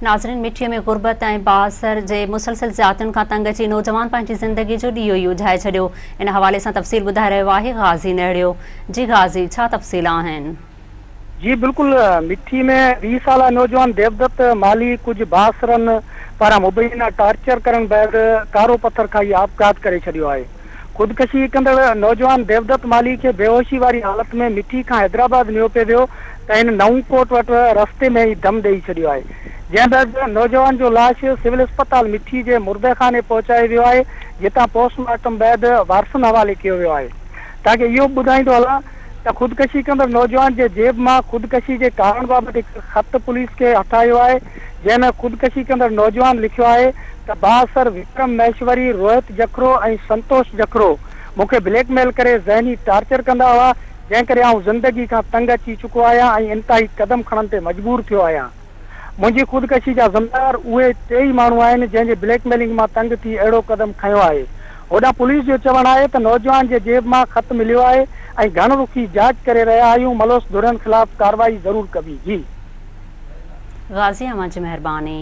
ناظرين مٺي ۾ غربت ۽ بااثر جي مسلسل زيادتين کان تنگ اچي نوجوان پنهنجي زندگي جو ڏيئو ئي اجهائي ڇڏيو ان حوالي سان تفصيل ٻڌائي رهيو آهي غازي نهڙيو جي غازي ڇا تفصيل آهن. جي بلڪل مٺي ۾ 20 سالا نوجوان ديودت مالهي ڪجهه بااثرن پاران مبينا ٽارچر ڪرڻ بعد ڪارو پٿر کائي آپگهات ڪري ڇڏيو آهي. خودڪشي ڪندڙ نوجوان ديودت مالهي کي بيهوشي واري حالت ۾ مٺي کان حيدرآباد نيو پئي ويو ته هن نئون ڪوٽ وٽ رستي ۾ ئي دم ڏئي ڇڏيو آهي جنهن بعد نوجوان جو لاش سول اسپتال مٺي جي مرده خاني پهچايو ويو آهي جتان پوسٽ مارٽم بعد وارثن حوالي ڪيو ويو آهي تان کي اهو به ٻڌائيندو هلان ته خودڪشي ڪندڙ نوجوان جي جيب مان خودڪشي جي ڪارڻ بابت هڪ خط پوليس کي هٿ آيو آهي، جنهن ۾ خودڪشي ڪندڙ نوجوان لکيو آهي ته بااثر وڪرم مهيشوري، روهت جکرو ۽ سنتوش جکرو مون کي بليڪ ميل ڪري ذهني ٽارچر ڪندا هئا، جنهن ڪري آئون زندگي کان تنگ اچي چڪو آهيان ۽ انتهائي قدم کڻڻ تي مجبور ٿيو آهيان. منهنجي خودڪشي جا ذميوار اهي ٽيئي ماڻهو آهن جنهن جي بليڪ ميلنگ مان تنگ ٿي اهڙو قدم کنيو آهي. هوڏانهن پوليس جو چوڻ آهي ته نوجوان جي جيب مان خط مليو آهي ۽ گهڻ رخي جاچ ڪري رهيا آهيون ملوث ڌرين خلاف ڪارروائي ضرور ڪبي. جي. غازي اوهان جي مهرباني.